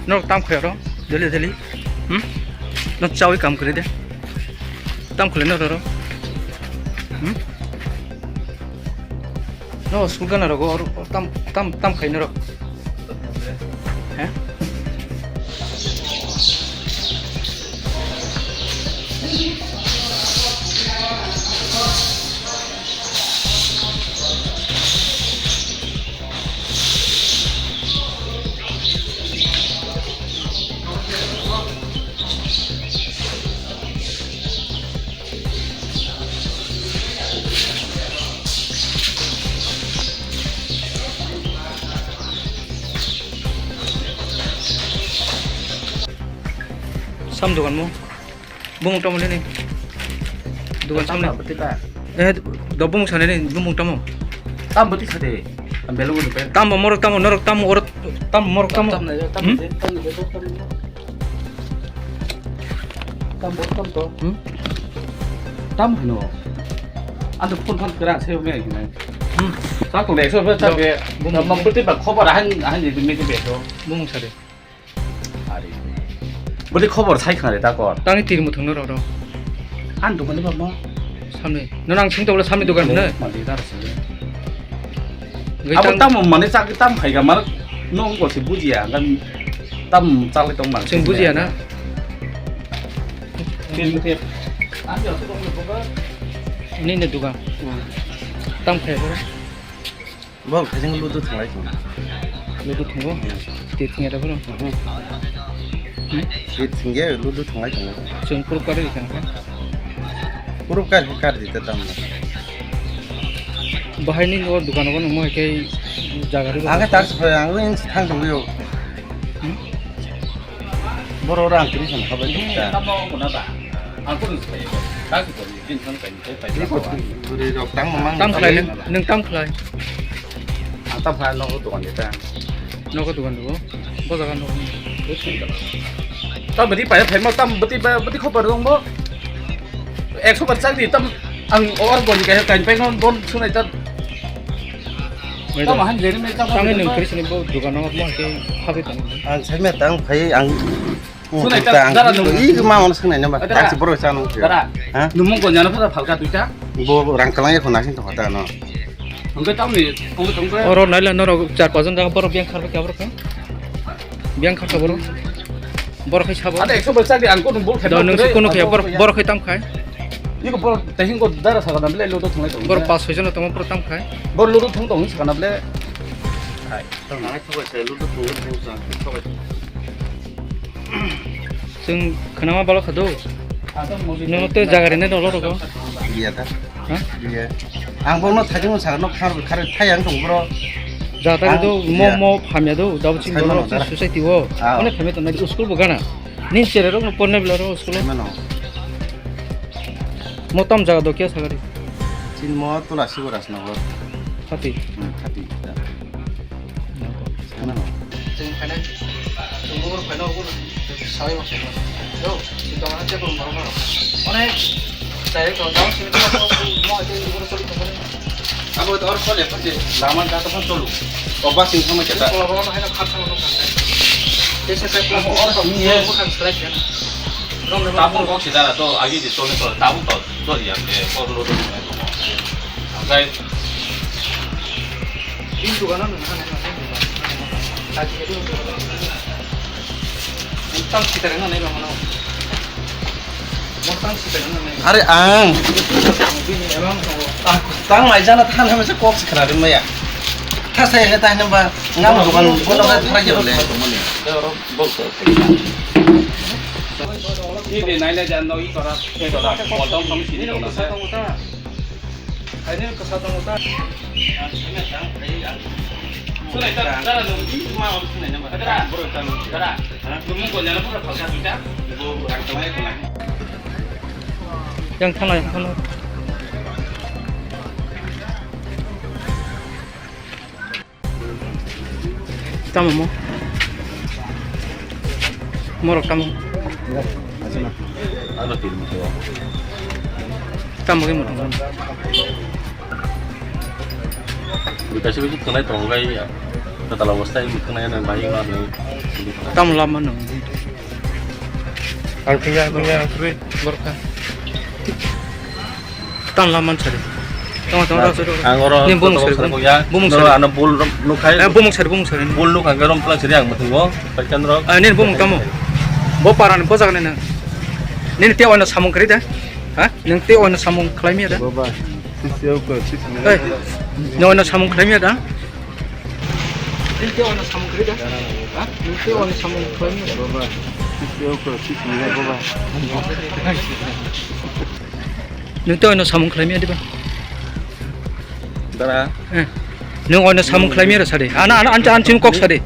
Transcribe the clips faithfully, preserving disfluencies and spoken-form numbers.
Norok tam khlai oro, daily daily. Hmm? No chawi kam kwrwi de. Tam khlai norok oro. Hmm? No school gana rogo oro tam tam tam khai norok. He? Sam dogan mo. Bumung tamo nini? Dugan samne. Tamo bwtwi ta? Eh, do bumung sane ni bumung tamo? Tam bwtwi sade. Am belo bwtwi pe. Tamo morok tamo norok tamo oro tamo morok tamo. Tam na tam Hmm? Tam tam to. Hmm? Tam hino. Ando phone phone kra se me hino. Hmm. Sa ko le so be ta Do, be. Bumung. Mam bwtwi ba khobor han han ni me be to. Bumung sade. Ari. Bwtwi khobor sai khna re ta kor. Tangni tir muthung no roro. An dogan ni babo. Samni. No nang sing tobole samni dogan ne. Mali dar sile. Abo tamo mane chak tam khai ga mar. No ko se bujiya gan tam chale tong man. Sing bujiya na. Tir muthung. An jo se ko ko. Ini ne dogan. Tam khai ko. Bo khaising ludu thanglai tongo. Ludu thango? Hmm. Twi thwngya da phuru? Mhm. Hmm? Twi thwngya ludu thanglai tongo. Chwng puruk karwi tongkha. Puruk kar kar di ta tam. Bahai ni o dukan o nungmo hai khe jaga ri. Ang tar se ang wng thang tongwi o. Hmm? Boro rang kri san khabai ta. Tamo mo na ba. Ang ko ni sai. Ta ko ni din thang kai. Iko bwrwi rok tang mamang. Tam khlai nung, nung tam khlai. Ang tam khlai nogo dogan de ta. Nogo dogan do. Bo jaga nogo. Tam bwtwi pai phaima tam bwtwi ba bwtwi khopar dong bo. Ekso bar chak di tam ang or bon kai kai pai non bon sunai ta. Tam han jeni me tam. Tang nung kri sini bo dogan no mo ke habi tang. Ang sai me tang phai ang Sunai ta, dara nung. Ih, ma ono sunai namba. Dara. Taksi borok chano. Dara. Ha? Nung mung konjana pura phalka tuita. Bo rang kalang ya khona sing to hata no. Hongke tamni, hongke tongke. Oro naila norok char pajon jaga borok biang kharba kya borok. Biang kharka borok. Borok khai sabo. Ada ekso bachak di angko nung bol khai. Do nung sukono khai borok, borok khai tam khai. Iko borok tehing ko dara sakana bele lodo thungai tong. Borok pas soi jona tong borok tam khai. Borok lodo thung tong sakana bele. Hai. Chwng khwnama balo khado. Nung tei jaga rina dolo rogo. Iya ta. Ha? Iya. Ang bono thajung sa no khar khar thai ang tong bro. Jata do mo mo phamya do dabo ching bro society o. One phamya to na school bo gana. Nin chere rok no porne bla ro school. Mo tam jaga do kya sagari. Chin mo tola sigo rasnago. Khati. Hmm, khati. Ano. Chwng phainai, chwng bukur phainai, bukur sawi bo phainai. Yo, si tongmani tei borok borok. Onek direct no, jang simi tongma, mo ite bukur soli tongmani. Abo to or khole phaji, laman ka to phone cholu. O bus sing sama kita. Kola kola haino khat sama nukha. Tei se tei kola kola bukhang selai kena. Tabuk kok si dara to agi di chole to, tabuk to. Dori ya, eh, kor lo dori ya. Oke. Ini juga kan, tadi itu. Utang kita kan, nih, bang, mana? Utang kita kan, nih. Are ang. Ini emang, ah, tang mai jana than, hame se kok se khna rim ya. Tha sai he ta, hame ba, ngam dukan, bono ba, thara jero le. Ini de nai le jan no i tora, e tora, motom tom sini tora. Kaini kwsa tongo ta. Sunai ta, dara nung, ma on sunai nama. Dara, dara. Nung mung ko nyana pura phalka tuita. Bo rang tamai ko nai. Yang thana, yang thana. Tamo mo? Morok tamo? Tamo ke morok? Bikasi bikasi tongnai tongo gai ya. Tala bostai muthunai na bai ma ni. Tam lama no. Ang kaya, ang kaya, ang kaya. Borka. Tam laman sari. Tong tong rok sari. Ang oro ni bumung sari, bumung sari. Ano bul nukhai. Eh, bumung sari, bumung sari. Bul nukhai rom pla sari ang muthungo. Pakan rok. Ah, ni bumung tamo. Bo paran bo jagan na. Ni te ono samung kari da. Ha? Nang te ono samung khlai miya da. Baba. Sisi ko sisi. Eh. No ono samung khlai miya da. Nung tei ono samung khlai da? Ha? Nung tei ono samung khlai maya da? Baba, sisi ko sisi ni baba. Nung tei ono samung khlai maya diba? Dara. Eh. Nung ono samung khlai maya da sadi. Ana, ana, ancha, ancha kok sadi.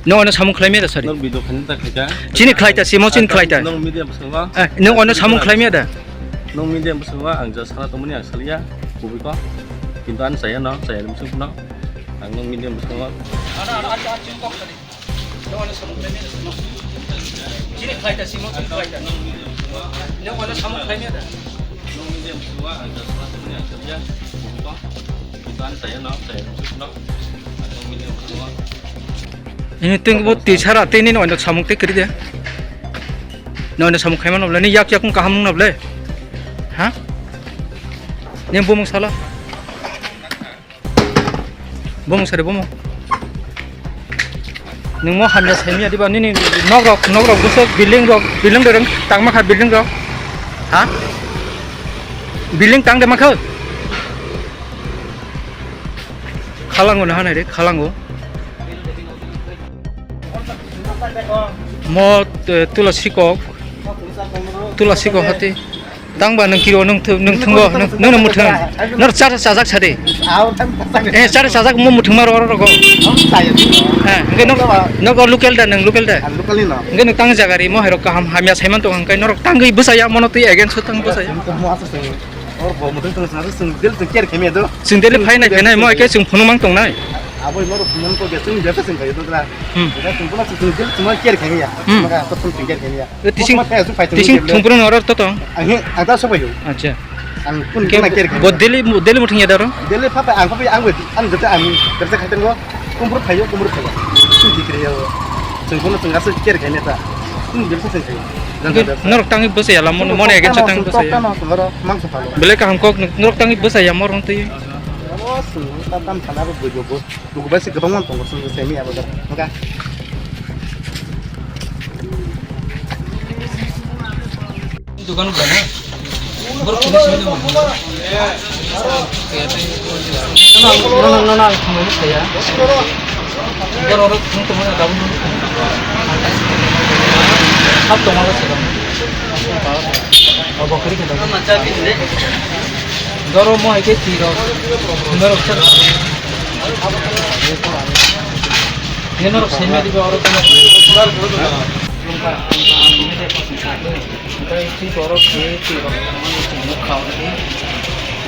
Nung ono samung khlai maya da sadi. Nung video khani ta khaika. Chini khlai ta, simo chini khlai ta. Nung media bwskango. Eh, nung ono samung khlai maya da? Nung media bwskango, ang ja sana tongmani ang salia, kubui ko. Kintu ani saya no, saya rim sung no. Ang nung media bwskango. Ano, ano, ano, ano, chini kok tadi. Nung ano samung khlai maya da? Chini khlai ta, simo chini khlai ta. Nung ano samung khlai maya da? Nung media bwskango, ang ja sana tongmani ang salia, kubui ko. Kintu ani saya no, saya rim sung no. Ang nung media bwskango. Ini tengbo tisara tei nini oino samung tei kwrwi de. Ni oino samung khaima nw bwle, ni yak yak wng kaham wng nw bwle. Ha? Ni bumung sala. Bumung sari bumung. Nung mo hamya saimya diba nini nok rok, nok rok bwswk building rok, building rok tangma kha building rok. Ha? Building tang de ma kha? Khalango na hanai re, khalango. Mo, eh, tula sikok, tula sikok hati. Tangba nung kiro nung thu-, nung thungo, nung, nung muthung. Nor char chajak sadi. Eh, char chajak mo muthung maro oro rogo. Eh, hingke nok, nok local da nung local da. Hingke nung tang jagari mo herok kaham hamya saiman tong hingke norok tangwi bwsaya mono twi against tang bwsaya. Or bo muthung tong sa, sung del sung care khaimya do. Sung del phai nai, phai nai, mo ke sung phunuk mang tong nai. Abo mo phunuk ko ge sung jepsa sung khayo do tra. Hmm. Ega sung puna sung del sung care khaimya. Hmm. Maka to sung care khaimya. E tising, tising thung pura norok to tong. Ang he, ang ta so payo. Acha. Ang pun ke kena care khaimya. Bo Delhi, Delhi muthung ya daro? Delhi pha pa ang pha ang bo ang jepsa ang jepsa khaiteng go. Kumbur phayo, kumbur phayo. Sung dikri ya. Sung puna sung asuk care khaimya ta. Sung jepsa sung khayo. Norok tangwi bwsaya lamo, mone ege chetang bwsaya. Belai kaham kok, norok tangwi bwsaya morong twi. Abo sung ta tam thana bo bujo bo. Bugo bai se kwbangma tongo, sung se mi abo da. Nokha. Dukan buka na? Borok kini sini dong. No, no, no, no, no, ang thangmani saya. Borok rok thung tongmani tabuk no thung. Hap tongmani saya. Obo kiri kita. Doro mo hai ke tiro. Borok sir. Nino rok semi diba oro kono. Tei twi borok khe twi rok thangmani chwng nukha oro khe.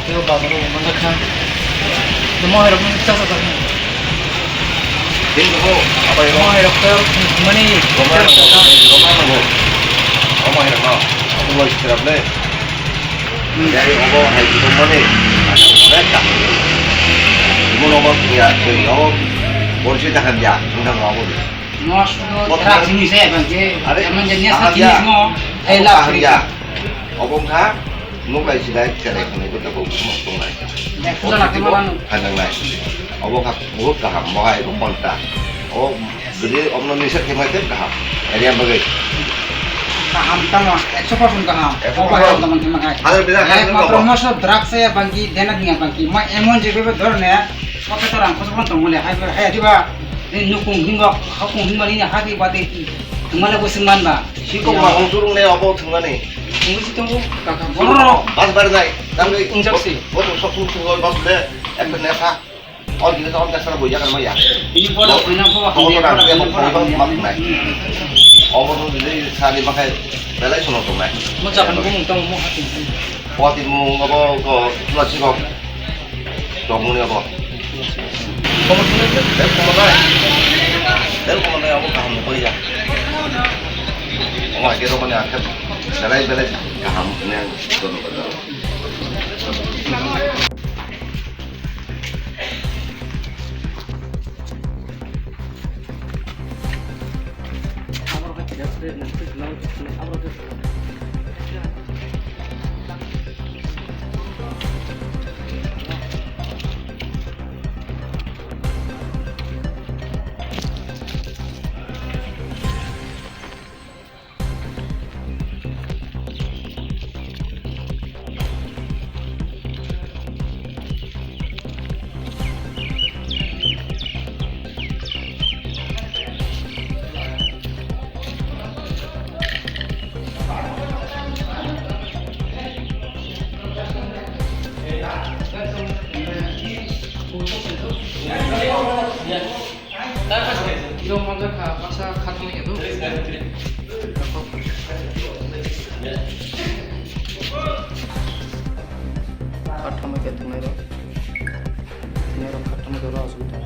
Tei o bazar o mangkha. Tei mo hai rok nung chasa chasa. Tei bo abai mo hai rok tei mani roma rok roma rok. Omo hai rok no. Omo hai rok no. Jai obo hai rok mani. Mo no mo ya tei obo. Borsi dahan ya. Nang obo. Mo sudo truck sini se bangke. Are, emang jadinya tahan satu ya. Jenis mo. Hai lah, tahan ya. Obo wngkha, nuk lai si lai, cherai khwnai bo tabuk mo tongnai. Nek puja nak kemana? Hanang lai. Obo kha, buhut kaham, mo hai bo konta. O, gede, omno nisar khemai tep kaham. Area bagwi. Kaham tamo, ekso persen kaham. Ekso persen. Obo hai tamo khemai. Hal bila hai. Ekmatro mo sudo truck se bangke, dena dinga bangke. Mo emon je bebe dhorne. Koto to rang koso kono tongmole hai hai diba. Ni nukung himba hakung himba ni hagi bati. Tumala bo singman ba. Sikok ma hong surung ne obo thungmani. Tungsi tongo. Kaka borok. Bas bar nai. Tangwi. Unjak si. Bo to sok thung thung bas le. Ek ne sa. Or gini to on tak sara boya kan maya. Ini bola kena bo. Obo to rang dia mo ko bas mak nai. Obo to dili sari makai. Belai sono to nai. Mo jakan bo mung tong mo hati. Poti mo obo ko tula sikok. Tongmani abo. Tel komo nai. Tel komo nai abo kaham ni boya. Omo hai khe romani akhe belai belai kaham ni ang dono bajao. Yo, manjak kha, baksa khatungwi ya, do. Khatungwi ya, thungnai rok. Thungnai rok khatungwi ya, rok aswk tong.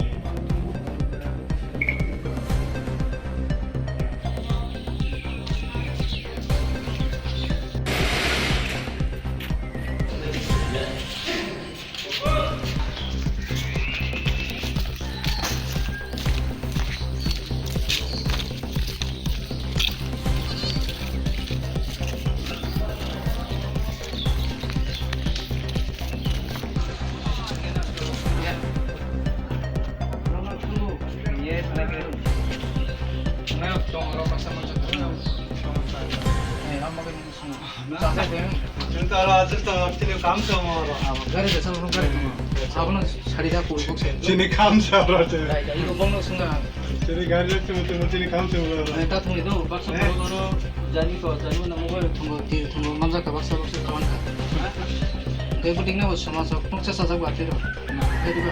Chini kam sa oro. Gari da sa gari. Abono sari da kul kok se. Chini kam sa oro. Dai dai iko bongno sunga. Chini gari da chini chini chini kam sa oro. Ai ta thung do baksa oro. Jani ko jani na mobile thung ti thung manjak ka baksa baksa kawan ka. Gai buting na sama sa pungsa sa sa ba tiro. Gai di ba.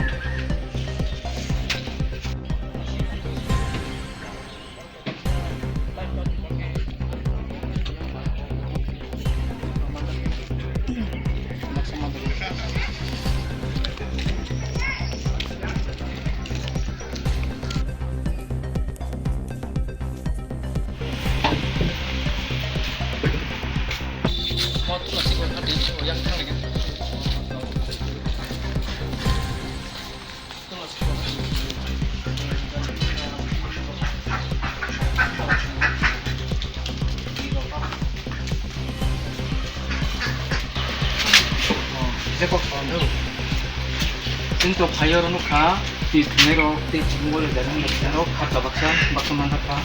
Chwng to phaio rw nukha, twi thwngnairok tei chibungo rwjak wngya thwngnairok kha kabaksa baksa manjakha.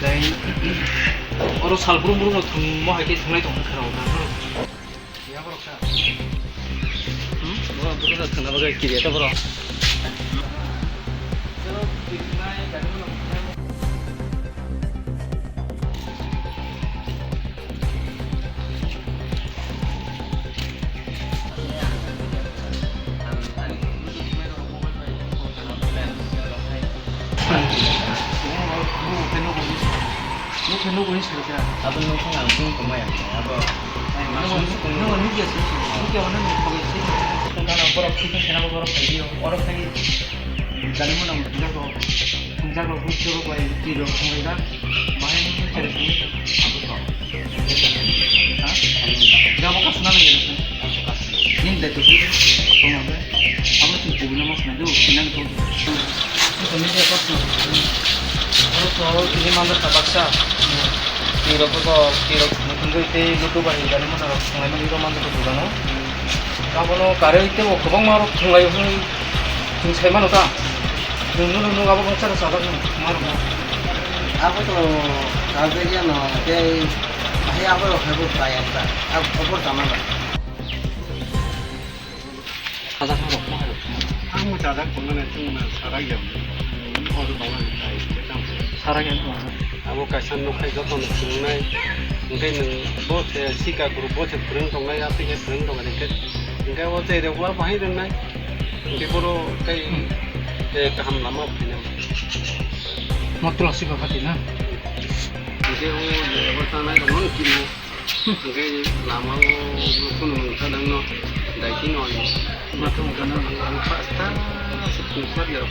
Tei oro sal brum brum rok thwngmo hai khe thwnglai tongkha rok da. Yaborok sa. Hmm? Borok, borok sa thwngna bagwi kiriya ta borok. Nukhe nukgwi sirikha. Abo nukhe ang chwng tongmaya. Abo. Nukgo nukya se. Nukya hwnwi nukgwi se. Tongthana borok thwikhe khena borok phaiyo. Oro khai jani mwnang jago. Jago buchoro bai tiro khonglaida. Bahai nukya se. Abo to. Ha? Jabo kasna nang. Nin dai to. Tongmade. Abo chwng kubui nang sinai do. Sinang to. Social media post no. Oro to tini manjak kha baksa. Tirok bo, tirok mutungwi tei luku bai gari mota rok thanglaimani rw manjak kha dogano. Abono karwi tei bo kwbangma rok thanglai hwnwi chwng sai mano ta. Nwng no nwng abo bangsa rok sajak nang ma rok. Abo to sajak ya no tei bahai abo rok hai bo chaya ta. Abo bo chana ba. Sajak rok ma hai rok. Ang bo sajak tongmani chwng sajak ya. Oro tongmani chai. Sajak ya tong. Abo kaisa nukhai jotono phwrwngnai. Hwnkhe nwng bo se sika guru bo se phwrwng tongnai, aswk khe phwrwng tongmani hwnkhe. Hwnkhe o chai rok bo bahai rwngnai. Hwnkhe boro tei, hmm, eh, kaham lama phainai. Motro sika khati na. Hwnkhe o, eh, bo tanai rok no kini. Hwnkhe lama o khunu mungsa dangno daikino ani. Mathung kana. Ang pasta se pungsa ya.